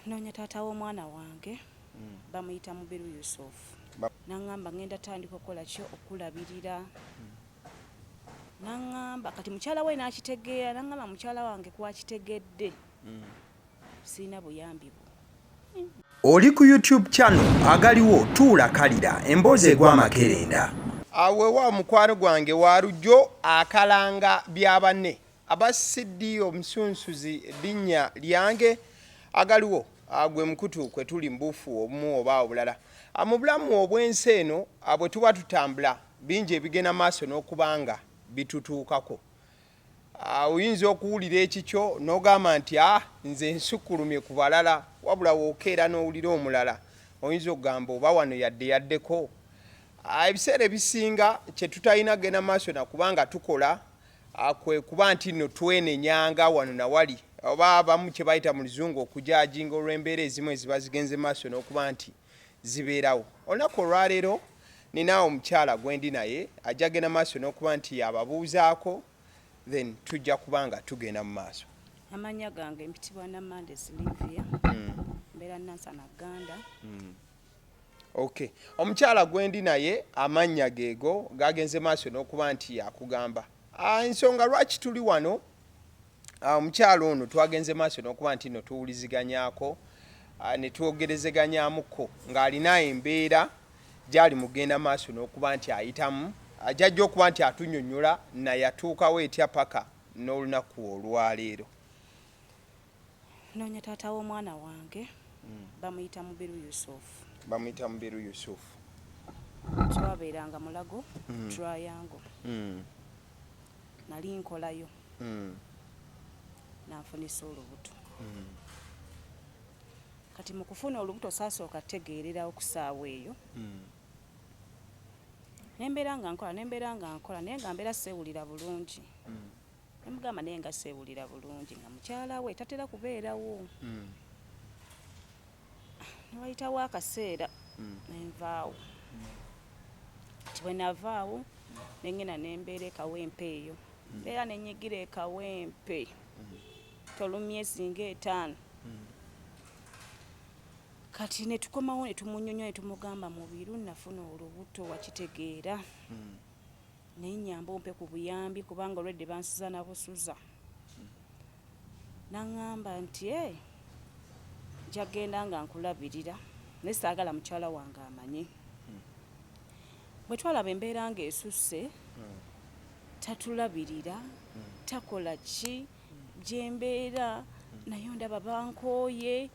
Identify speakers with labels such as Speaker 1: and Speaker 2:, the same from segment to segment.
Speaker 1: Noonya taata w'omwana wange. Bamuyita Mubiru Yusuf. Naŋŋamba ŋŋenda tandika okukola ki? Okulabirira. Naŋŋamba kati mukyala we n'akitegeera, naŋŋamba mukyala wange kwakitegedde, sirina buyambi bwo.
Speaker 2: Oli ku YouTube channel agaliwo tuula kalira emboozi egwa amakerenda.
Speaker 3: Weewaawo mukwano gwange wa lujjo akalanga bya banne aba CD omusunsuzi linnya lyange agaliwo gwe mukutu kwe tuli mu buufu obumu oba obulala mu bulamu obw'ensi eno. Bwe tuba tutambula, bingi ebigenda maaso n'okuba nga bitutuukako. Oyinza okuwulira ekikyo n'ogamba nti, "A, nze nsukkulumye ku balala," wabula wookeera n'owulira omulala, oyinza okugamba oba wano yadde yaddeko. Ebiseera ebisinga kye tutalina kugenda maaso nakubanga tukola kwe kuba nti nno twenenyanga wano nawali, oba abamu kye bayita mu Luzungu okujudginga, olw'embeera ezimu eziba zigenze maaso n'okuba nti zibeerawo. Olunaku olwaleero nina omukyala gwendi naye ajja genda maaso n'okuba nti yababuuzaako, then tujja kuba nga tugenda mu maaso.
Speaker 1: Amannya gange mpitibwa Namande Silivia, mbeera Nansana Ganda.
Speaker 3: Okay, omukyala gwendi naye amannya geego gagenze maaso n'okuba nti yakugamba ensonga lwaki tuli wano. Omukyala ono twagenze maaso n'okuba nti no tuwuliziganyako ne twogerezeganyamukko ng'alina embeera gyali mugenda maaso n'okuba nti ayitamu, ajajja okuba nti atunyonnyola nayatuukawo etya paka n'olunaku olwaleero.
Speaker 1: Noonya taata w'omwana wange. Bamuyita Mubiru Yusuf.
Speaker 3: Bamuyita Mubiru Yusuf.
Speaker 1: Twabeeranga Mulago Triangle. Nali nkolayo, nanfunisa olubuto. Kati mu kufuna olubuto saasooka tegeererawo ku ssaawa eyo. Nembeera nga nkola, nembeera nga nkola, naye nga mbeera seewulira bulungi. Nemugamba naye nga seewulira bulungi nga mukyala we tatera kubeerawo. Newayitawo akaseera, nenvaawo. Kati bwe navaawo, nengenda nembeera Ekawempe eyo, mbeera nenyigira Ekawempe tolumyezi nga 5. Kati netukomawo netumunyonyola, netumugamba, "Mubiru, nafuna olubuto, wakitegeera, naye nyamba ompe ku buyambi kubanga olwedde bansuza na busuza." Naŋŋamba nti, "E, njagenda nga nkulabirira, naye saagala mukyala wange amanye." Bwe twalaba embeera ng'esusse, tatulabirira, takola ki, gyembeera naye ndaba bankooye,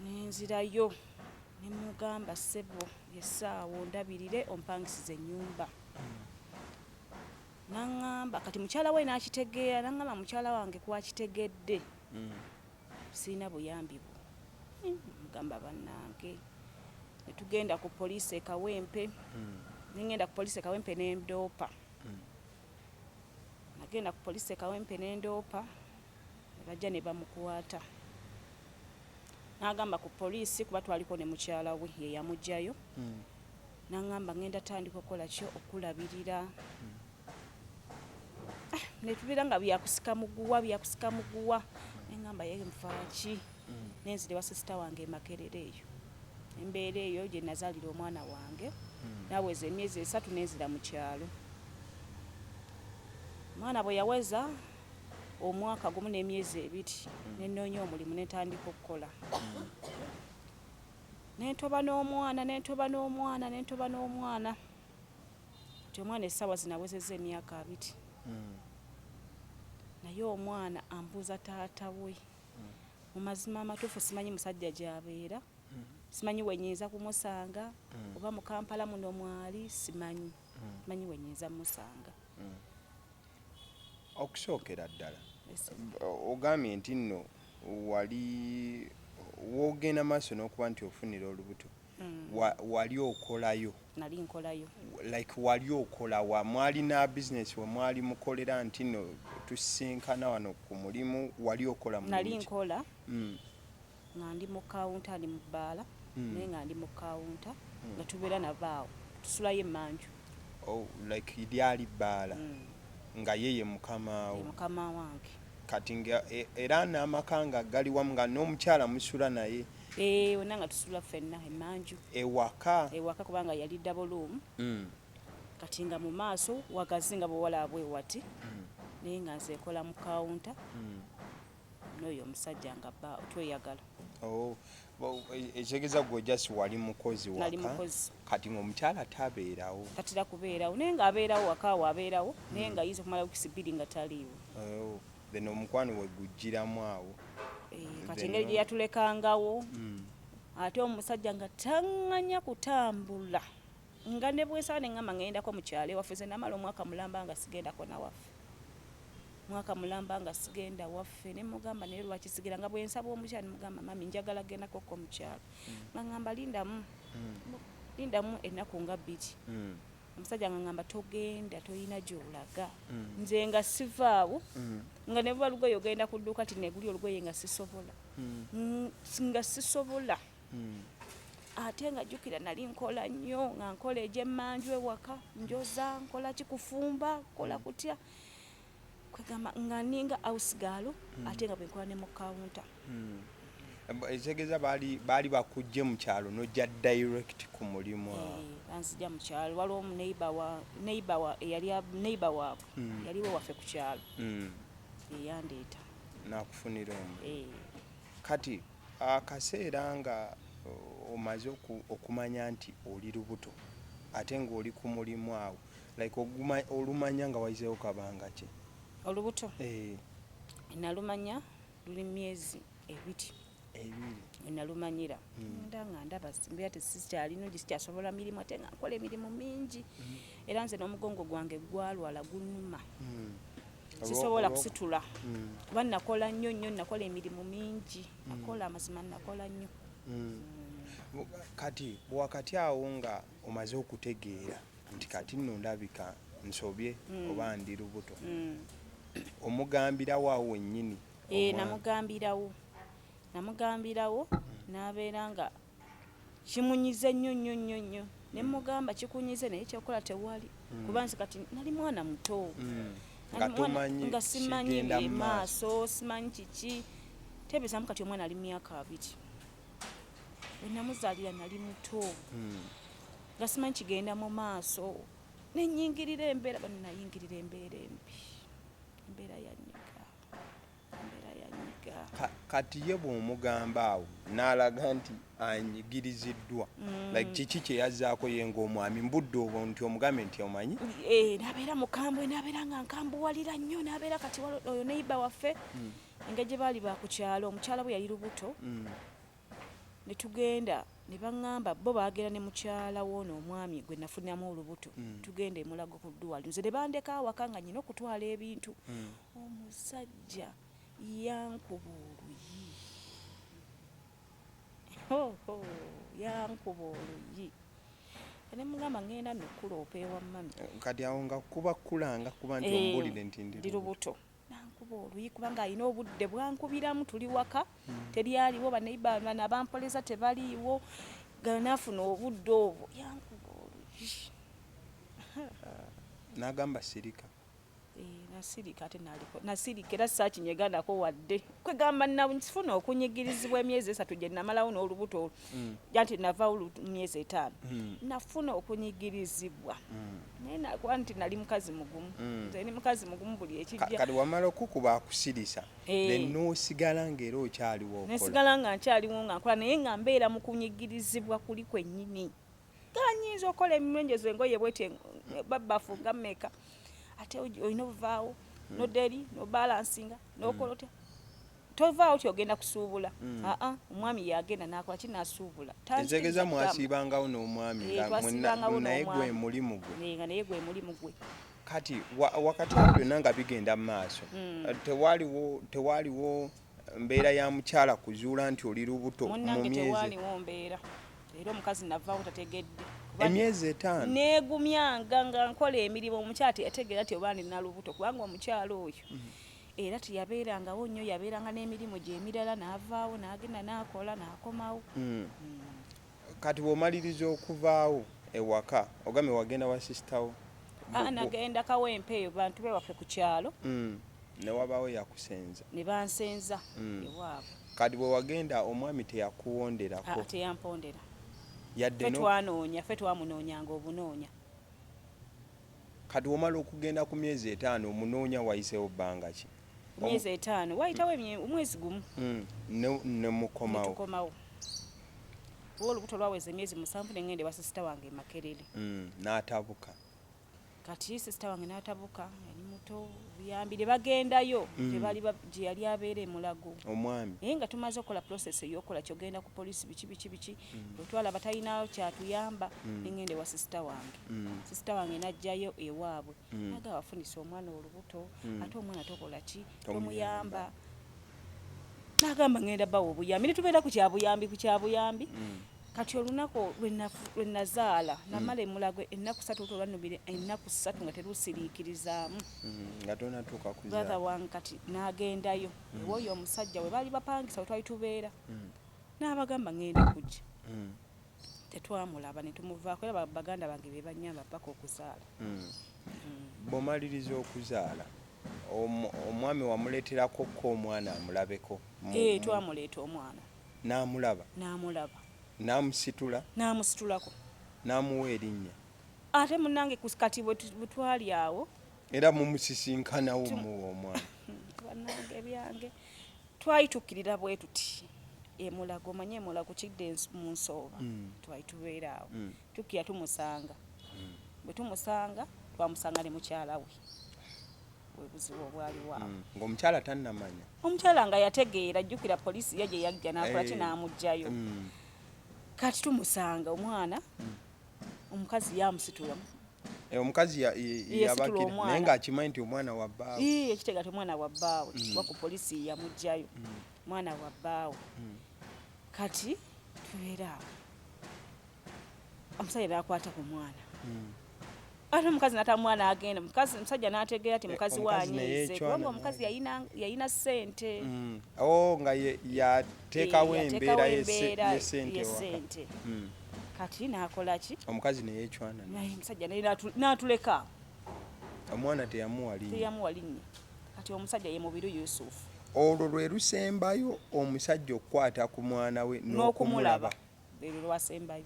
Speaker 1: nenzirayo nemugamba, "Ssebo, essaawa ondabirire, ompangisize ennyumba." Naŋŋamba kati mukyala we n'akitegeera, naŋŋamba mukyala wange kwakitegedde, sirina buyambi bwo. Mugamba bannange, netugenda ku poliisi e Kawempe. Nengenda ku poliisi e Kawempe nendoopa. Nagenda ku poliisi e Kawempe nendoopa, ne bajja ne bamukwata. N'agamba ku poliisi, kuba twaliko ne mukyala we ye yamuggyayo, naŋŋamba ŋŋenda tandika okukola ki? Okulabirira. Ah, netubeera nga byakusika muguwa, byakusika muguwa. Neŋŋamba ye nfaaki? Nenzira ewa sister wange e Makerere eyo. Embeera eyo gye nazaalira omwana wange, naweza emyezi 3, nenzira mu kyalo. Omwana bwe yaweza omwaka 1 n'emyezi 2, nenoonya omulimu, netandika okukola, nentoba n'omwana, nentoba n'omwana, nentoba n'omwana. Kati omwana essaawa zino awezezza emyaka 20, naye omwana ambuuza taata we. Mu mazima amatuufu simanyi musajja gy'abeera, simanyi wenyinza kumusanga, oba mu Kampala muno mwali, simanyi, simanyi wenyinza musanga.
Speaker 3: Okusookera ddala, ogambye nti nno wali woogenda maaso n'okuba nti ofunira olubuto, wali okolayo?
Speaker 1: Nali nkolayo.
Speaker 3: Like wali okola wa? Mwalina bizinesi we mwali mukolera nti nno tusisinkana wano ku mulimu? Wali okola
Speaker 1: nali mulimu ki? Nkola nga ndi mu kawunta, ndi mu bbaala, naye nga ndi mu kawunta nga tubeera nabaawo, tusulayo emmanju.
Speaker 3: Oh, like lyali bbaala nga ye ye mukamaawo?
Speaker 1: Ye mukama wange.
Speaker 3: Kati nga era n'amaka nga gali wamu, nga n'omukyala musula naye?
Speaker 1: Eh, wonna nga tusula ffenna emanju.
Speaker 3: Ewaka?
Speaker 1: Ewaka, kubanga yali double room. Kati nga mu maaso wagazi nga bwewala bwe wati, naye nga nze nkola mu kawunta, n'oyo omusajja nga bba tweyagala.
Speaker 3: Oh, ekitegeeza gwe just wali mukozi
Speaker 1: Nali
Speaker 3: waka?
Speaker 1: Mukozi.
Speaker 3: Kati ng'omukyala tabeerawo?
Speaker 1: Tatera kubeerawo, naye ng'abeerawo waka awo, abeerawo, naye nga ayinza okumala wiikisi 2 nga taliiwo.
Speaker 3: Oh, then omukwano wegujjiramu awo.
Speaker 1: Eh, kati
Speaker 3: Then
Speaker 1: engeri gye yatulekangawo, ate omusajja nga taŋŋanya kutambula, nga ne bwensaba ne ŋŋamba ŋŋendako mu kyalo ewaffe. Nze namala omwaka mulamba nga sigendako nawaffe, mwaka mulamba nga sigenda waffe. Ne mugamba, "Naye lwaki sigenda?" Nga bwensaba omukyalo, ne mugamba, "Mami, njagala gendakoko mu kyalo," nga ŋŋamba, "Lindamu, lindamu ennaku nga 2." Omusajja nga ŋŋamba, "Togenda, toyina gy'olaga." Nze nga sivaawo, nga ne buba lugoye ogenda ku dduuka ti neguli olugoye, nga sisobola. Nga sisobola. Ate nga jjukira nali nkola nnyo, nga nkola egyemmanju ewaka, njoza, nkola ki, kufumba, nkola kutya, kwegamba nga ninga house girl, ate nga bwenkola ne mu kawunta.
Speaker 3: Ekitegeeza baali bakujje mu kyalo n'ojja direct ku mulimu awo?
Speaker 1: Eh, banzija mu kyalo. Waliwo neighbor wa eyali neighbor waabwe, yaliwo waffe ku kyalo, eyandeeta.
Speaker 3: N'akufunira omu?
Speaker 1: Eh.
Speaker 3: Kati akaseera nga omaze okumanya nti oli lubuto, ate ng'oli ku mulimu awo, like olumanya nga wayizeewo kabanga ki?
Speaker 1: Olubuto?
Speaker 3: Eh.
Speaker 1: Nalumanya luli myezi 2.
Speaker 3: 2.
Speaker 1: Nalumanyira nda nga ndaba mbeera tesikyali nungi, sikyasobola mirimu, ate nga nkola emirimu mingi, era nze n'omugongo gwange gwalwala, gunuma, sisobola kusitula, kuba nakola nnyo nnyo, nakola emirimu mingi, nakola, amazima nakola nnyo.
Speaker 3: Kati wakati awo nga omaze okutegeera nti kati nno ndabika nsobye oba ndi lubuto, omugambirawo awo wennyini?
Speaker 1: Eh, namugambirawo, namugambirawo, n'abeera nga kimunyize nnyo nnyo nnyo nnyo. Ne mugamba, "Kikunyize, naye kyokola tewali," kuba nze kati nali mwana muto.
Speaker 3: Nga tomanyi
Speaker 1: nga simanyi
Speaker 3: kigenda mu
Speaker 1: maaso, simanyi kiki. Tebezamu kati omwana ali myaka 20 we namuzaalira, nali muto, nga simanyi kigenda mu maaso. Nenyingirira embeera bano, nayingirira embeera embi, embeera yanyiga, embeera yanyiga.
Speaker 3: Kati ye bw'omugamba awo n'alaga nti anyigiriziddwa, like kiki kye yazzaako ye ng'omwami mbudde obwo nti omugambe nti omanyi?
Speaker 1: Eh, nabeera mukambwe, nabeera nga nkambuwalira nnyo, nabeera kati oyo neighbor waffe, engeri gye baali baku kyalo, omukyala bwe yali lubuto, ne tugenda ne baŋŋamba bo baagenda ne mukyala woono omwami gwe nafuniramu olubuto, tugenda emulago ku ddwaliro. Nze ne bandeka awaka nga nyina okutwala ebintu. Omusajja yankuba oluyi. Ho, ho, yankuba oluyi ne mugamba, "Ŋŋenda nno kuloopa ewa mami."
Speaker 3: Kati awo nga kuba kulanga kuba nti
Speaker 1: Eh,
Speaker 3: ombulire nti ndi
Speaker 1: ndi lubuto. Nankuba oluyi kubanga alina obudde bwankubiramu, tuli waka, teryaliwo baneiba bano abampoleza tebaliiwo, nga naafuna obudde obwo yankuba oluyi.
Speaker 3: N'agamba sirika?
Speaker 1: Eh, nasirika, ate naliko nasirika, era saakinyeganako wadde. Kwegamba nafuna okunyigirizibwa emyezi 3 gye namalawo n'olubuto olwo, janti navaawo myezi 5, nafuna okunyigirizibwa, naye nakuba nti nali mukazi mugumu. Nze ndi mukazi mugumu, buli ekijja.
Speaker 3: Kati wamala okukuba akusirisa,
Speaker 1: Eh.
Speaker 3: then n'osigala ng'era okyaliwo okola?
Speaker 1: Nesigala nga nkyaliwo nga nkola, naye nga mbeera mu kunyigirizibwa kuli kwennyini, ganyinza okukola emirenjezo engoye bwete babafu nga mmeka, ate olina obuvaawo nodda eri nobalansinga nokola otya, tovaawo ti ogenda kusuubula. Aa, omwami yagenda nakola ki, nasuubula.
Speaker 3: Ekitegeeza mwasiibangawo n'omwami?
Speaker 1: Eh,
Speaker 3: nga
Speaker 1: twasiibangawo
Speaker 3: naye gwe
Speaker 1: n'omwami.
Speaker 3: mulimu gwe?
Speaker 1: Eh, nga naye gwe mulimu gwe.
Speaker 3: Kati wakati awo byonna nga bigenda mu maaso, tewaliwo mbeera ya mukyala kuzuula nti oli lubuto mu
Speaker 1: Munnange,
Speaker 3: myezi?
Speaker 1: Tewaliwo mbeera, era omukazi navaawo tategedde. Kuba
Speaker 3: Emyezi 5?
Speaker 1: Neegumyanga nga nkola emirimu, omukyala teyategeera ti oba nina lubuto, kubanga omukyala oyo era teyabeerangawo nnyo, yabeeranga n'emirimu gye emirala, n'avaawo n'agenda n'akola n'akomawo.
Speaker 3: Kati bw'omaliriza okuvaawo ewaka, ogambye wagenda wa sisitawo?
Speaker 1: Ah, nagenda Kawempe eyo, bantu bewaffe ku kyalo.
Speaker 3: Ne wabaawo yakusenza.
Speaker 1: Ne bansenza ewaabwe.
Speaker 3: Kati bwe wagenda omwami teyakuwonderako?
Speaker 1: Ah, teyampondera.
Speaker 3: Yadde
Speaker 1: Ffe twanoonya, ffe twamunoonyanga obunoonya.
Speaker 3: Kati womala okugenda ku myezi 5 omunoonya, wayiseewo bbanga ki?
Speaker 1: Myezi 5 wayitawo omwezi 1.
Speaker 3: Ne mukomawo.
Speaker 1: Netukomawo. Oba olubuto lwaweza emyezi 7, nengenda ewa sisita wange e Makerere.
Speaker 3: N'atabuka.
Speaker 1: Kati sisita wange n'atabuka, yali muto, obuyambi ne bagendayo gye gye yali abeera e Mulago.
Speaker 3: Omwami.
Speaker 1: Naye nga tumaze okukola process ey'okukola kyogenda ku poliisi, biki biki biki, bwe twalaba talinawo kyatuyamba, nengenda ewa sisita wange. Sisita wange n'ajjayo ewaabwe, naga wafunisa omwana olubuto, ate omwana tokola ki?
Speaker 3: Tomuyamba.
Speaker 1: Tomuyamba. N'agamba ngenda bawa obuyambi, ne tubeera ku kyabuyambi, ku kyabuyambi. Kati olunaku lwe nazaala, namala emulago ennaku 3, olubuto lwannumira ennaku 3 nga terusiriikirizaamu.
Speaker 3: Nga tonatuuka
Speaker 1: Brother
Speaker 3: kuzaala.
Speaker 1: wange kati n'agendayo ew'oyo omusajja we baali bapangisa, we twali tubeera, n'abagamba ngenda kujja. Tetwamulaba, ne tumuvaako, era baganda bange be bannyamba paka okuzaala.
Speaker 3: Bw'omaliriza okuzaala, omwami wamuleeterako ko omwana amulabeko?
Speaker 1: Eh, twamuleeta omwana.
Speaker 3: N'amulaba?
Speaker 1: N'amulaba.
Speaker 3: N'amusitula?
Speaker 1: N'amusitulako.
Speaker 3: N'amuwa erinnya?
Speaker 1: Ate munnange kati bwe twali awo,
Speaker 3: Era mumusisinkanawo, muwa omwana?
Speaker 1: Bannange, ebyange twali tukkirira bwe tuti emulago, omanye emulago kidde mu nsooba. Twali tubeera awo, tukkira tumusanga. Bwe tumusanga, twamusanga ne mukyala we, bwe buzibu obwaliwo awo.
Speaker 3: Ng'omukyala tannamanya?
Speaker 1: Omukyala nga yategeera, jjukira poliisi ye gye yajja n'akola ki, n'amuggyayo. Kati tumusanga omwana, omukazi yamusitula.
Speaker 3: Eh, omukazi
Speaker 1: Yesitula
Speaker 3: yabakira
Speaker 1: omwana.
Speaker 3: Naye ng'akimanyi nti omwana wa bbaawe.
Speaker 1: Ii, ekitegeera ti omwana wa bbaawe, kuba ku poliisi yamuggyayo, mwana wa bbaawe. Kati tubeera awo, omusajja n'akwata ku mwana, ate omukazi n'ata mwana agenda. Omusajja n'ategeera ti
Speaker 3: Eh,
Speaker 1: mukazi
Speaker 3: omukazi ne
Speaker 1: wanyiize,
Speaker 3: yeecwana
Speaker 1: kubanga omukazi yalina ssente.
Speaker 3: Oh, nga yateekawo
Speaker 1: Eh,
Speaker 3: embeera
Speaker 1: yateekawo embeera
Speaker 3: y'essente ewaka.
Speaker 1: y'essente. Kati n'akola ki?
Speaker 3: Omukazi ne yeecwana.
Speaker 1: Naye omusajja naye n'atuleka.
Speaker 3: Omwana teyamuwa linnya?
Speaker 1: Teyamuwa linnya. Kati omusajja ye Mubiru Yusufu.
Speaker 3: Olwo lwe lusembayo omusajja okukwata ku mwana we?
Speaker 1: N'okumulaba, eryo lwasembayo.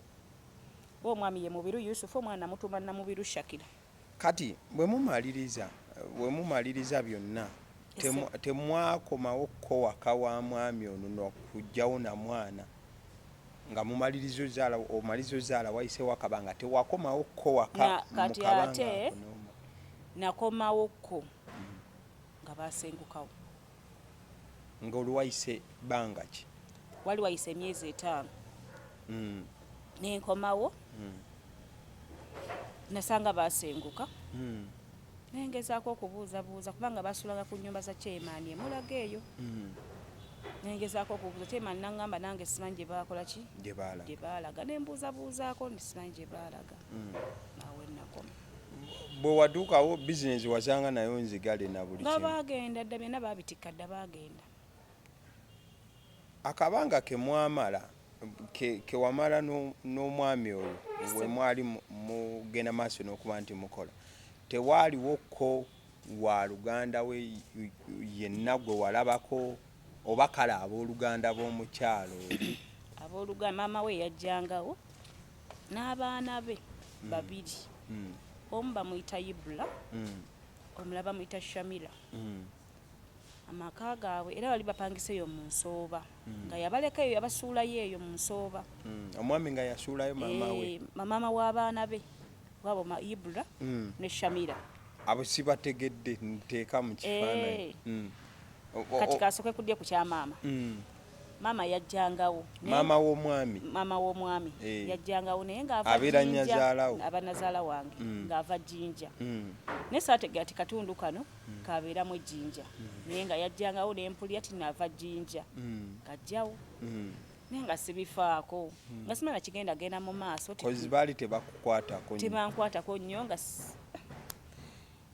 Speaker 1: Oba omwami ye Mubiru Yusufu, omwana namutuuma Namubiru Shakira.
Speaker 3: Kati bwe mumaliriza byonna, temwakomawo ko waka wa mwami ono nokugjawo na mwana? Nga mumaliriza ozaala, omaliriza ozaala, wayiseewo akabanga, tewakomawo ko waka mu
Speaker 1: Kati
Speaker 3: kabanga
Speaker 1: ate
Speaker 3: ako n'omu?
Speaker 1: nakomawokko nga basengukawo.
Speaker 3: Nga olwayise bbanga ki?
Speaker 1: Wali wayise emyezi 5. Nenkomawo, nasanga basenguka. Nengezaako okubuuzabuuza, kubanga basulanga ku nyumba za chairman emulaga eyo. Nengezaako okubuuza chairman, nangamba nange simanyi gye bakola ki,
Speaker 3: Gye baalaga.
Speaker 1: gye baalaga. Nembuuzabuuzaako nti simanyi gye baalaga. Awo enakoma.
Speaker 3: Bwe watuukawo, bizinesi wasanga nayo nzigale na buli
Speaker 1: Nga
Speaker 3: kimu?
Speaker 1: baagenda dda, byonna baabitikka dda, baagenda.
Speaker 3: Akabanga ke mwamala, ke wamala n'omwami oyo, bwe mwali mugenda maaso n'okuba nti mukola, tewaaliwo ko wa luganda we yenna gwe walabako, oba kale abooluganda b'omukyalo oli?
Speaker 1: Abooluganda, maama we yajjangawo n'abaana be babiri. Omu bamuyita Ibula, omulala bamuyita Shamira. Amaka gaabwe era bali bapangiseeyo mu nsooba, nga yabaleka eyo, yabasuulayo eyo mu nsooba.
Speaker 3: Omwami nga yasuulayo maama we?
Speaker 1: Eh, maama w'abaana be wabo Ibula ne Shamira.
Speaker 3: Abo sibategedde, nteeka mu kifaananyi.
Speaker 1: Eh. Kati kasooke kudye ku kya maama. Maama yajjangawo.
Speaker 3: Maama w'omwami?
Speaker 1: Maama w'omwami.
Speaker 3: Eh.
Speaker 1: Yajjangawo naye ng'ava
Speaker 3: Abeera
Speaker 1: Jjinja.
Speaker 3: nnyazaalawo?
Speaker 1: Aba nazaala wange. Ng'ava Jjinja. Naye saategera ti katundu kano kabeeramu ejjinja, naye nga yajjangawo nempulira ti naava Jjinja, ng'ajjawo, naye nga sibifaako, nga simanya kigenda genda mu maaso.
Speaker 3: 'Cause baali tebakukwatako nnyo.
Speaker 1: Tebankwatako nnyo. Nga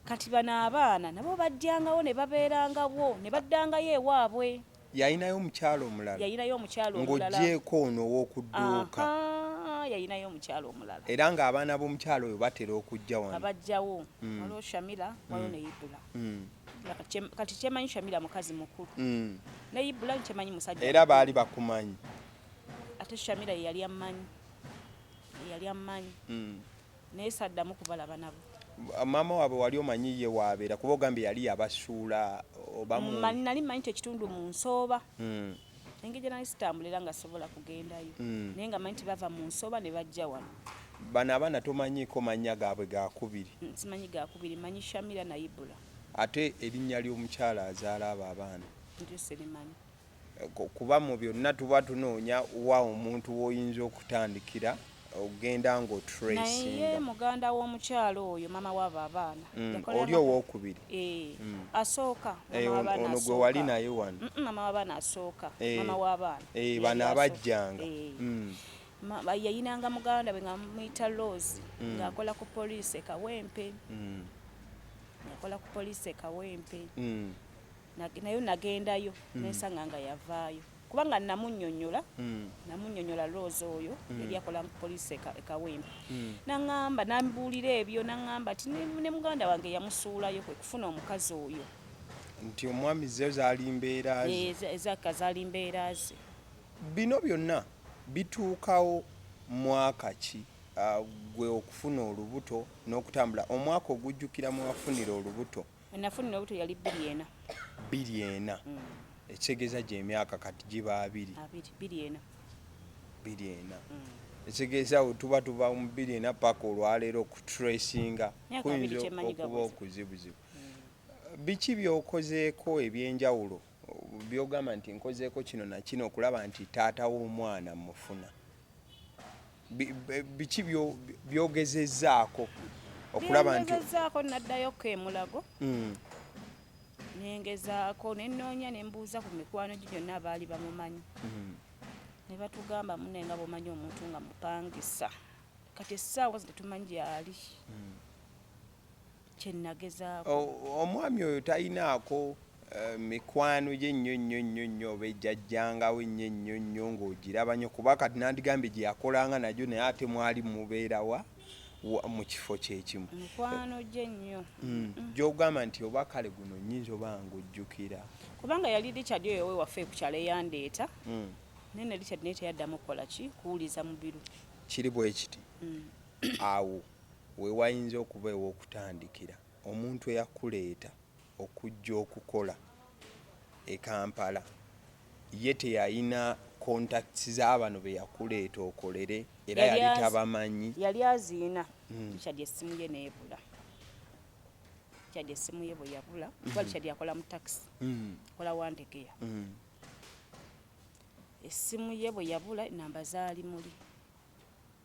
Speaker 1: kati bano abaana nabo bajjangawo ne babeerangawo ne baddangayo ewaabwe.
Speaker 3: Yalinayo omukyalo omulala?
Speaker 1: Yayinayo omukyalo omulala.
Speaker 3: Ng'oggyeeko ono ow'okudduuka?
Speaker 1: Aha, Yalinayo omukyala omulala.
Speaker 3: Era ng'abaana b'omukyala oyo batera okujja wano.
Speaker 1: Abajjawo. Waliwo Shamila, waliwo ne Ibula. Kati kyemanyi Shamila mukazi mukulu. Ne Ibula nkyemanyi musajja.
Speaker 3: Era baali bakumanyi.
Speaker 1: Ate Shamila ye yali ammanyi. Ye yali ammanyi. Naye saddamu kubalaba nabo.
Speaker 3: Maama waabwe wali omanyi ye waabeera kuba ogambye yali yabasuula oba mu.
Speaker 1: Nali mmanyi nti ekitundu mu Nsooba. Engeri gye nali sitambula era nga sobola kugendayo. Naye nga mmanyi nti bava mu Nsooba ne bajja wano.
Speaker 3: Bano abaana tomanyiiko mannya gaabwe gaakubiri?
Speaker 1: Simanyi gaakubiri, mmanyi Shamira na Ibula.
Speaker 3: Ate erinnya ly'omukyala azaala abo abaana?
Speaker 1: Ndyo sirimanyi.
Speaker 3: Kuba mu byonna tuba tunoonya wa omuntu w'oyinza okutandikira ogenda ng'otracinga.
Speaker 1: Naye muganda w'omukyala oyo maama w'abo abaana.
Speaker 3: Oli owookubiri.
Speaker 1: Asooka.
Speaker 3: Ono gwe wali naye wano.
Speaker 1: Maama w'abaana asooka. Maama w'abaana.
Speaker 3: Bano abajjanga.
Speaker 1: Yayinanga muganda we nga muyita Rose ng'akola ku poliisi e Kawempe. Ng'akola ku poliisi e Kawempe. Nayo nagendayo nensanga nga yavaayo kubanga namunnyonnyola. Namunnyonnyola Rose oyo yali akola mu poliisi e Kawempe. Naŋŋamba, nambuulira ebyo, naŋŋamba nti ne muganda wange yamusuulayo kwe kufuna omukazi oyo.
Speaker 3: Nti omwami zo zaali mbeera ze.
Speaker 1: Ezakka zaali mbeera ze.
Speaker 3: Bino byonna bituukawo mwaka ki gwe okufuna olubuto n'okutambula? Omwaka ogujjukira mwe wafunira olubuto?
Speaker 1: Nafunira olubuto yali 2004.
Speaker 3: 2004. Ekitegeeza gy'emyaka kati giba 20.
Speaker 1: 20, 24.
Speaker 3: 2004. Ekitegeeza we tuba tuva mu 2004 paka olwaleero okutracinga kuyinza okuba okuzibuzibu. Biki by'okozeeko ebyenjawulo by'ogamba nti nkozeeko kino na kino okulaba nti taata w'omwana mufuna? Biki by'ogezezzaako okulaba nti.
Speaker 1: Byengezezzaako naddayoko e Mulago. Nengezaako ne nnoonya ne mbuuza ku mikwano gye gyonna abaali bamumanyi. Ne batugamba munne nga bw'omanyi omuntu nga mupangisa. Kati essaawa zino tetumanyi gy'ali. Kye nagezaako.
Speaker 3: Omwami oyo talinaako mikwano gye nnyo nnyo nnyo nnyo oba ejjajjangawe nnyo nnyo nnyo ng'ogiraba nnyo kuba kati nandigambye gye yakolanga nagyo naye ate mwali mubeerawa mu kifo kyekimu.
Speaker 1: Mikwano gye nnyo.
Speaker 3: Gy'ogamba nti oba kale guno nnyinza oba ng'ojjukira.
Speaker 1: Kubanga yali Richard oyo owewaffe ku kyalo eyandeeta. Naye ne Richard naye teyaddamu kukola ki kuwuliza Mubiru.
Speaker 3: Kiri bwe kiti. Awo we wayinza okuba ew'okutandikira omuntu eyakuleeta okujja okukola e Kampala ye teyalina contacts z'abano be yakuleeta okolere era yali tabamanyi.
Speaker 1: Yali aziina. Richard essimu ye n'ebula. Richard essimu ye bwe yabula, kuba Richard akola mu takisi, akola Wandegeya. Essimu ye bwe yabula ennamba zaali muli.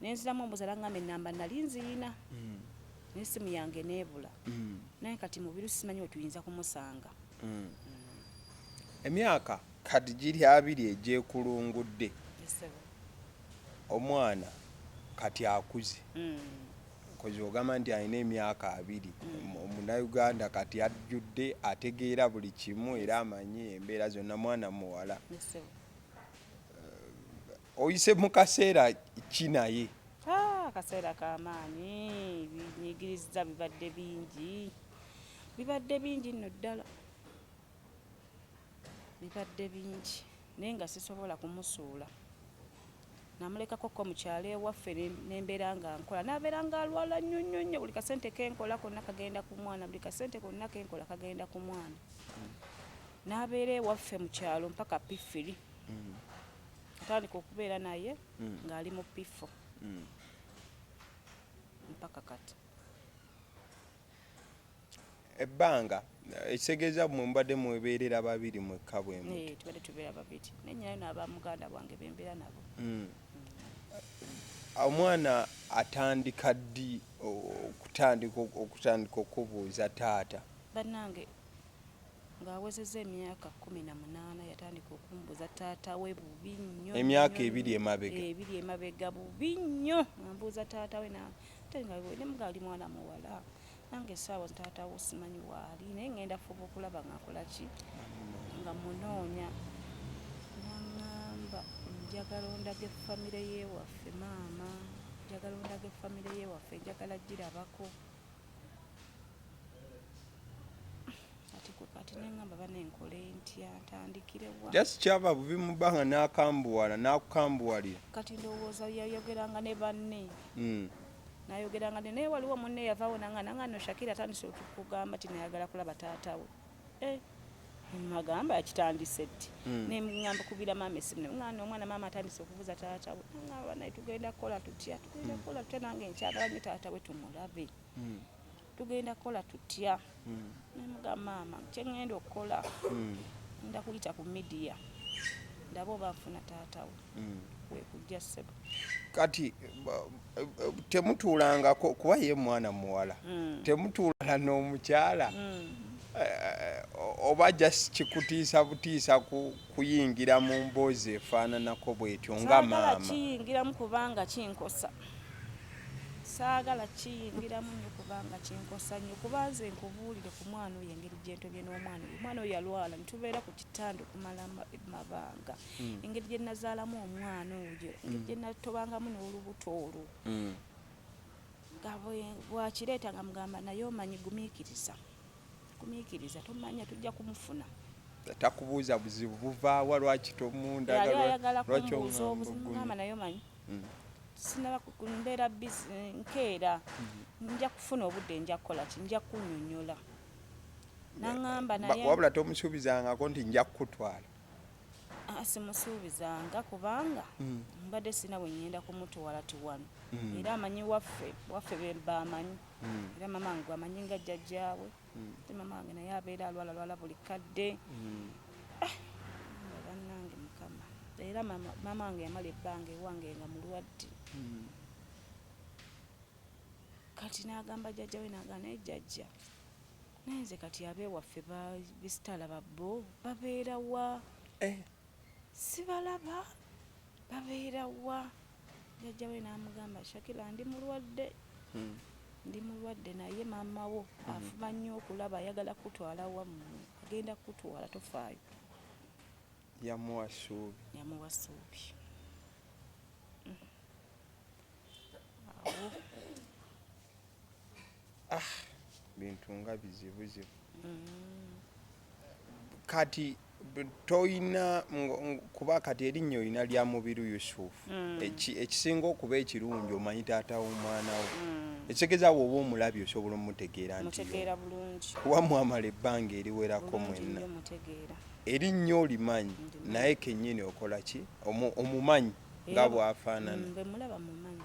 Speaker 1: Nenziramu ombuuza n'aŋŋamba ennamba nali nziyina n'essimu yange n'ebula. Naye kati Mubiru simanyi we tuyinza kumusanga.
Speaker 3: Emyaka kati giri 20 egyekulungudde. Omwana kati akuze. Kozi ogamba nti alina emyaka 20. Omunnayuganda kati ajjudde ategeera buli kimu era amanyi embeera zonna mwana muwala. Oyise mu kaseera ki naye?
Speaker 1: Akaseera k'amaanyi, binyigiriza bibadde bingi. Bibadde bingi nno ddala. Bibadde bingi naye nga sisobola kumusuula. Namulekako ko mu kyalo ewaffe ne mbeera nga nkola. N'abeera ng'alwala nnyo nnyo nnyo buli kasente ke nkola konna kagenda ku mwana, buli kasente konna ke nkola kagenda ku mwana. N'abeera ewaffe mu kyalo mpaka P3. Atandika okubeera naye ng'ali mu P4 mpaka kati.
Speaker 3: Ebbanga ekitegeeza mwe mubadde mwebeerera babiri mwekka bwe muti.
Speaker 1: Tubadde tubeera babiri naye nnyinayo n'aba muganda bwange be mbeera nabo.
Speaker 3: Omwana atandika ddi okutandika okubuuza taata?
Speaker 1: Bannange ng'awezezza emyaka 18 yatandika okumbuuza taata we bubi nnyo.
Speaker 3: Emyaka 2 emabega.
Speaker 1: 2 emabega bubi nnyo ng'ambuuza taata we ate nga ne mugali mwana muwala. Nange essaawa taata wo simanyi waali naye ngenda fuba okulaba nga nkola ki nga munoonya. N'aŋŋamba Njagala ondage famire y'ewaffe maama, njagala ondage famire y'ewaffe, njagala girabako. Kati gwe kati nengamba bane nkole ntya, ntandikire wa?
Speaker 3: Just kyava buvi mu bbanga n'akambuwala n'akukambuwalira.
Speaker 1: Kati ndowooza yayogeranga ne banne. Nayogeranga ne naye waliwo munne yavaawo nanga nanga no Shakira atandise okugamba nti nayagala kulaba taata we. Eh, magamba yakitandise ddi? Nengamba kubira maama esimu nengamba omwana maama atandise okubuuza taata we. Nangamba naye tugenda kukola tutya? Tugenda kukola tutya nange nkyagala nnyo taata we tumulabe. Tugenda kukola tutya? Nemugamba maama kye ŋŋenda okukola ngenda kuyita ku media ndabe oba nfuna taata we. Wekujja ssebo.
Speaker 3: Kati temutuulangako kuba ye mwana muwala, temutuulala n'omukyala oba just kikutiisa butiisa kuyingira mu mboozi efaananako bwetyo nga
Speaker 1: Saagala
Speaker 3: maama?
Speaker 1: kiyingiramu kubanga kinkosa. Saagala kiyingiramu nnyo kubanga kinkosa nnyo, kuba nze nkubuulire ku mwana oyo engeri gye ntobye n'omwana oyo. Omwana oyo yalwala ne tubeera ku kitanda okumala mabanga. Engeri gye nazaalamu omwana oyo, engeri gye natobangamu n'olubuto olwo. Nga bw'akireeta nga mugamba naye omanyi gumiikiriza. Gumiikiriza tomanya tujja kumufuna.
Speaker 3: Takubuuza buzibu buvaawa lwaki tomundaga?
Speaker 1: Yali ayagala
Speaker 3: lwaki
Speaker 1: kumbuuza
Speaker 3: oŋŋamba
Speaker 1: obuzibu,
Speaker 3: ogumye?
Speaker 1: mugamba naye omanyi sinaba mbeera busy, nkeera nja kufuna obudde, nja kukola ki, nja kunnyonnyola. N'aŋŋamba naye
Speaker 3: Wabula tomusuubizangako nti nja kukutwala?
Speaker 1: Ah, simusuubizanga kubanga mbadde sirina bwe ŋŋenda kumutwala ti wano. Era amanyi waffe, waffe be bamanyi. Era maama wange gwamanyi nga jjajjaawe. Ate maama wange naye abeera alwalalwala buli kadde. Ah, bannange Mukama. Era maama wange yamala ebbanga ewange nga mulwadde. Kati n'agamba jjajja we, n'agamba naye jjajja, naye nze kati ab'ewaffe bisitalaba bo babeera wa? Sibalaba, babeera wa? Jjajja we n'amugamba Shakira ndi mulwadde. Ndi mulwadde naye maama wo afuba nnyo okulaba, ayagala kukutwala wammwe, agenda kukutwala tofaayo.
Speaker 3: Yamuwa ssuubi.
Speaker 1: Yamuwa ssuubi. Awo.
Speaker 3: Bintu nga bizibuzibu. Kati toyina kuba kati erinnya olina lya Mubiru Yusufu. Ekisinga okuba ekirungi omanyi taata w'omwana wo. Ekitegeeza bw'oba omulabye osobola omutegeera nti
Speaker 1: Mutegeera bulungi.
Speaker 3: Kuba mwamala ebbanga eriwerako
Speaker 1: Bulungi
Speaker 3: mwenna.
Speaker 1: nnyo mutegeera.
Speaker 3: Erinnya olimanyi
Speaker 1: Ndimanyi.
Speaker 3: naye kennyini okola ki? Omumanyi nga
Speaker 1: Era
Speaker 3: bw'afaanana.
Speaker 1: Bwe mulaba mumanyi.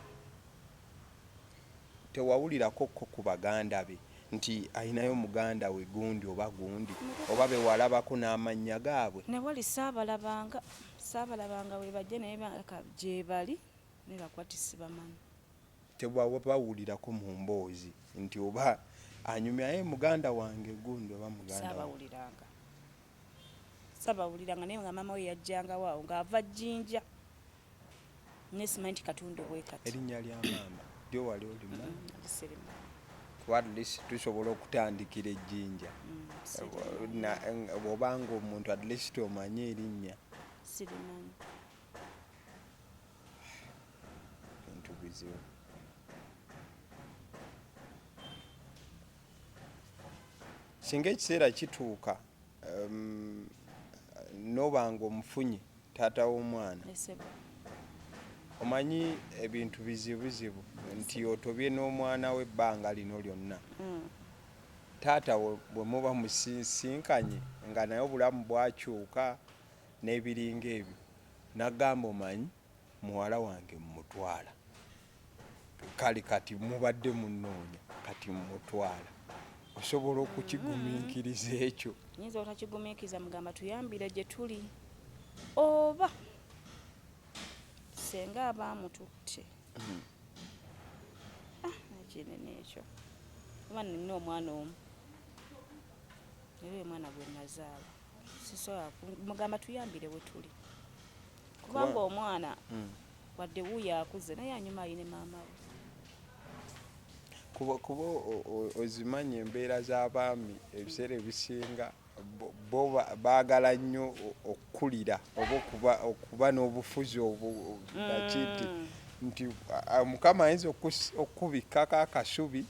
Speaker 3: Tewawulirako ko ku baganda be nti alinayo muganda we gundi oba gundi oba be walabako n'amannya gaabwe?
Speaker 1: Newali saabalabanga we bajja naye gye bali naye lwakuba tisibamanyi.
Speaker 3: Tebawulirako mu mboozi nti oba anyumya ye muganda wange gundi oba muganda wange?
Speaker 1: Saabawuliranga. Saabawuliranga naye nga maama we yajjangawo awo ng'ava Jjinja. Naye simanyi nti katundu bwe kati.
Speaker 3: Erinnya lya maama lyo wali olimanyi?
Speaker 1: Sirimanyi.
Speaker 3: Kuba at least tusobola okutandikira ejjinja.
Speaker 1: Sirimanyi.
Speaker 3: Bw'obanga omuntu at least omanyi erinnya.
Speaker 1: Sirimanyi.
Speaker 3: Bintu bizibu. Singa ekiseera kituuka n'obanga omufunye taata w'omwana. Omanyi ebintu bizibuzibu nti otobye n'omwana we ebbanga lino lyonna. Taata bwe muba musisinkanye nga naye obulamu bwakyuka n'ebiringa ebyo, n'agamba omanyi muwala wange mmutwala. Kale kati mubadde munnoonya kati mmutwala. Osobola okukigumiikiriza ekyo?
Speaker 1: Nnyinza obutakigumiikiriza, mugamba tuyambire gye tuli oba senga aba amututte. Kinene ekyo. Oba nina omwana omu. Era oyo mwana gwe nazaala. Sisobola mugamba tuyambire we tuli. Kubanga omwana wadde wuuyo akuze naye anyuma ayine maama we.
Speaker 3: Kuba ozimanyi embeera z'abaami ebiseera ebisinga. Bo baagala nnyo okukulira oba okuba n'obufuzi obunakiti nti Mukama ayinza okukubikkako akasubi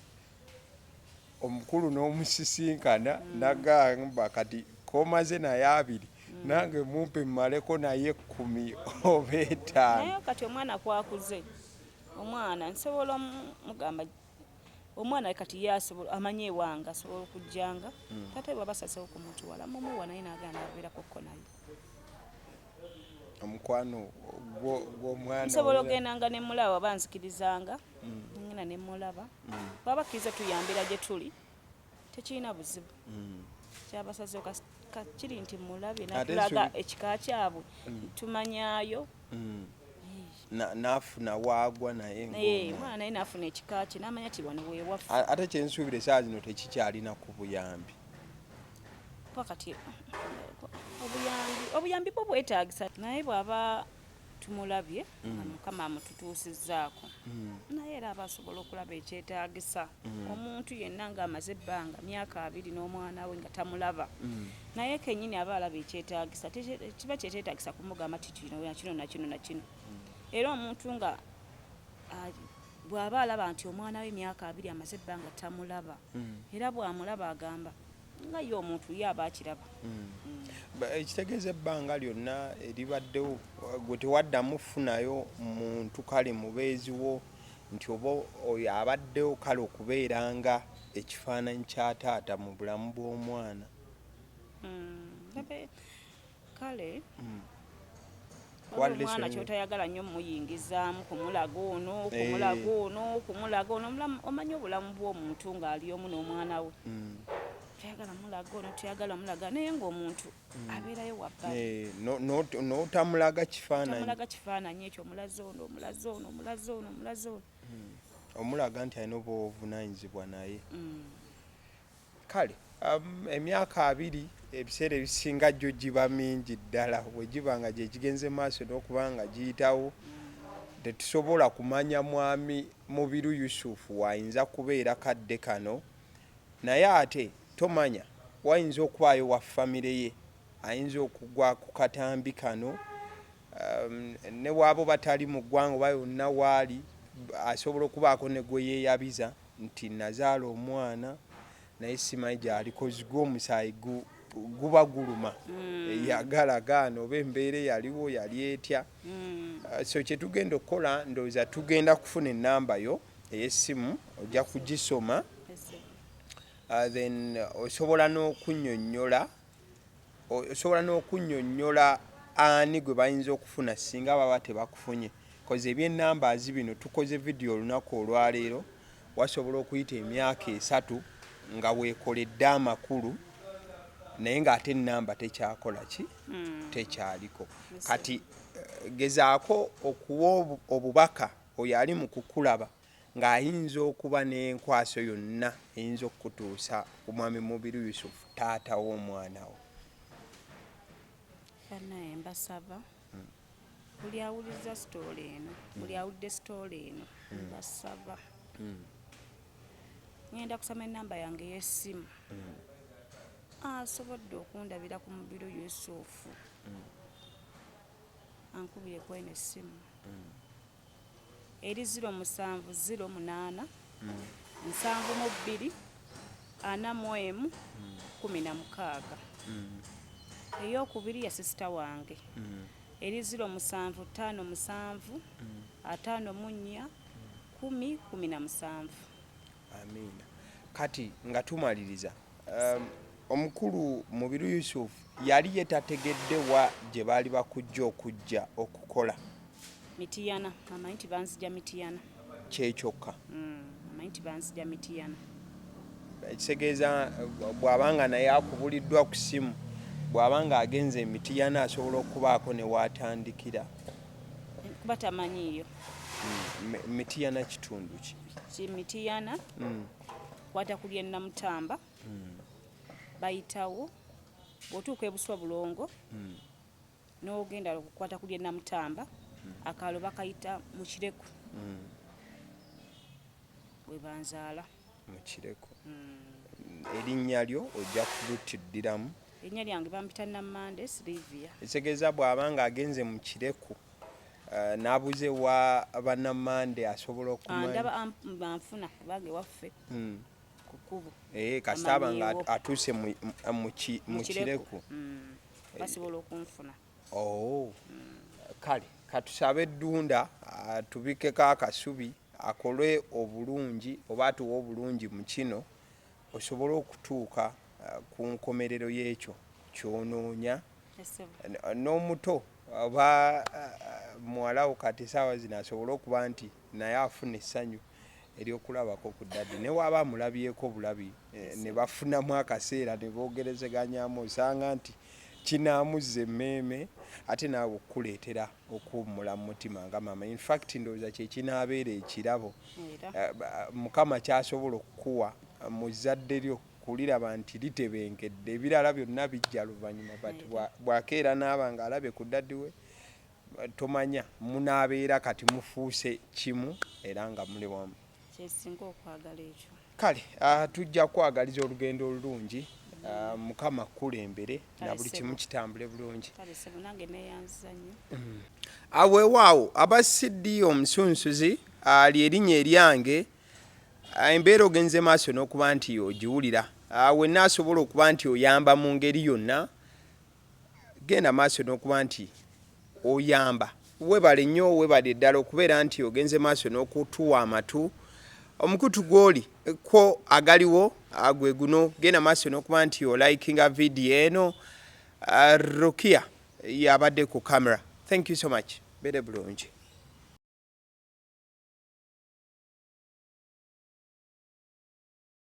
Speaker 3: omukulu n'omusisinkana nagamba kati komaze naye 20, nange mumpe mmaleko naye 10 oba 5.
Speaker 1: Naye kati omwana kwakuze, omwana nsobola mugamba omwana kati ye asobola amanye ewange, asobola okujjanga. Taata bwaba asazeewo kumutwala, mumuwa, naye nagenda nabeerako ko naye.
Speaker 3: Omukwano gw'omwana.
Speaker 1: Nsobola ogendanga nemulaba oba nzikirizanga ngenda nemulaba. Bwaba akkiriza tuyambira gye tuli, tekirina buzibu. Kyabasazeewo kiri nti mulabye natulaga ekika kyabwe, tumanyayo.
Speaker 3: Naafuna waagwa naye.
Speaker 1: Omwana naye naafuna ekika kye, namanya ti wano weewaffe.
Speaker 3: Ate kyensuubira esaawa zino tekikyalina ku buyambi.
Speaker 1: Kuba kati obuyambi bwo bwetaagisa, naye bw'aba tumulabye nga Mukama amututuusizzaako, naye era aba asobola okulaba ekyetaagisa. Omuntu yenna ng'amaze ebbanga myaka 20 n'omwana we nga tamulaba, naye kennyini aba alaba ekyetaagisa. Kiba kyeteetaagisa kumugamba ti kino nakino nakino nakino. Era omuntu nga bw'aba alaba nti omwana we emyaka 20 amaze ebbanga tamulaba, era bw'amulaba agamba nga ye omuntu ye aba akiraba.
Speaker 3: Ekitegeeza ebbanga lyonna eribaddewo gwe tewaddamu funayo muntu kale mubeeziwo nti oba oyo abaddewo kale okubeeranga ekifaananyi kya taata mu bulamu bw'omwana?
Speaker 1: Kale omwana kyotayagala nnyo muyingizaamu kumulaga ono, kumulaga ono, kumulaga ono. Omanyi obulamu bw'omuntu ng'ali omu n'omwana we, toyagala mulaga ono, toyagala mulaga, naye ng'omuntu abeerayo wabbali.
Speaker 3: N'otamulaga kifaananyi.
Speaker 1: Tamulaga kifaananyi ekyo, omulaze ono, omulaze ono, omulaze ono, omulaze ono.
Speaker 3: Omulaga nti alina obuvunaanyizibwa naye. Kale emyaka 20 ebiseera ebisinga gyo giba mingi ddala bwe giba nga gye gigenze maaso n'okuba nga giyitawo. Tetusobola kumanya mwami Mubiru Yusufu waayinza kubeera kadde kano, naye ate tomanya wayinza okubaayo wa famire ye ayinza okugwa ku katambi kano, ne waabo batali mu ggwanga oba yonna waali, asobola okubaako ne gwe yeeyabiza nti nazaala omwana naye simanyi gy'ali, 'cause gwo omusaayi guba guluma, eyagala gaana oba embeera eyaliwo yali etya. So kyetugenda okukola, ndowooza tugenda kufuna ennamba yo ey'essimu, ojja kugisoma, then osobola n'okunnyonnyola ani gwe bayinza okufuna singa baba tebakufunye, 'cause ebyennambaazi bino tukoze vidiyo olunaku olwaleero, wasobola okuyita emyaka 3 nga weekoledde amakulu, naye ng'ate ennamba tekyakola ki, tekyaliko. Kati gezaako okuwa obubaka oyo ali mu kukulaba ng'ayinza okuba n'enkwaso yonna eyinza okukutuusa ku mwami Mubiru Yusufu, taata w'omwana wo.
Speaker 1: Bannaye, mbasaba buli awuliriza story eno, buli awulidde story eno, mbasaba, ŋŋenda kusoma ennamba yange ey'essimu. Asobodde okundabira ku Mubiru Yusufu ankubire kweno essimu eri 0708 72 41 16. Eyokubiri ya sister wange eri 0757 54 10 17.
Speaker 3: Amiina. Kati nga tumaliriza, omukulu Mubiru Yusufu yali ye tategedde wa gye baali bakujja okujja okukola?
Speaker 1: Mitiyana, amanyi nti banzija Mitiyana.
Speaker 3: Kyekyokka?
Speaker 1: Amanyi nti banzija Mitiyana.
Speaker 3: Ekitegeeza bw'abanga naye akubuliddwa ku ssimu, bw'abanga agenze emitiyana asobola okubaako ne waatandikira.
Speaker 1: Kuba tamanyiiyo.
Speaker 3: Mitiyana kitundu ki?
Speaker 1: Ki Mitiyana kwata ku ly'e Namutamba, bayitawo bw'otuuka ebuswa Bulongo n'ogenda okukwata ku ly'e Namutamba, akaalo bakayita mu Kireku, bwe banzaala.
Speaker 3: Mu Kireku. Erinnya lyo ojja kulutiddiramu?
Speaker 1: Erinnya lyange bampita Nammande Silivia.
Speaker 3: Ekitegeeza bw'aba ng'agenze mu Kireku n'abuuza ewa Bannammande asobola okumanya.
Speaker 1: Andaba anfuna kubanga ewaffe ku kkubo.
Speaker 3: Eh, kasita aba nga
Speaker 1: Amanyiiwo.
Speaker 3: atuuse mu Kireku.
Speaker 1: Basobola okunfuna.
Speaker 3: Oh. Kale katusabe Ddunda atubikeko akasubi akole obulungi oba atuwe obulungi mu kino osobole okutuuka ku nkomerero y'ekyo ky'onoonya. N'omuto oba muwala wo kati essaawa zino asobole okuba nti naye afuna essanyu ery'okulabako ku daddy ne bw'aba amulabyeko bulabi ne bafunamu akaseera ne boogerezeganyamu osanga nti kinaamuzza emmeeme ate naawe okukuleetera okuwummula mu mutima nga maama. In fact ndowooza kye kinaabeera ekirabo Mukama ky'asobola okukuwa mu zzadde lyo kuliraba nti litebenkedde ebirala byonna bijja luvannyuma but bw'akeera n'aba ng'alabye ku daddy we tomanya munaabeera kati mufuuse kimu era nga muli wamu.
Speaker 1: Kyesinga okwagala ekyo.
Speaker 3: Kale tujja kukwagaliza olugendo olulungi Mukama akkulembere na buli kimu kitambule bulungi.
Speaker 1: Kale ssebo nange neeyanziza nnyo.
Speaker 3: Weewaawo aba CD omusunsuzi ly'erinnya eryange embeera ogenze maaso n'okuba nti ogiwulira wenna asobola okuba nti oyamba mu ngeri yonna genda maaso n'okuba nti oyamba. Webale nnyo webale ddala okubeera nti ogenze maaso n'okutuwa amatu. Omukutu gw'oli kwo agaliwo gwe guno genda maaso n'okuba nti olikinga vidiyo eno. Rukia yabadde ku camera. Thank you so much. Beere bulungi.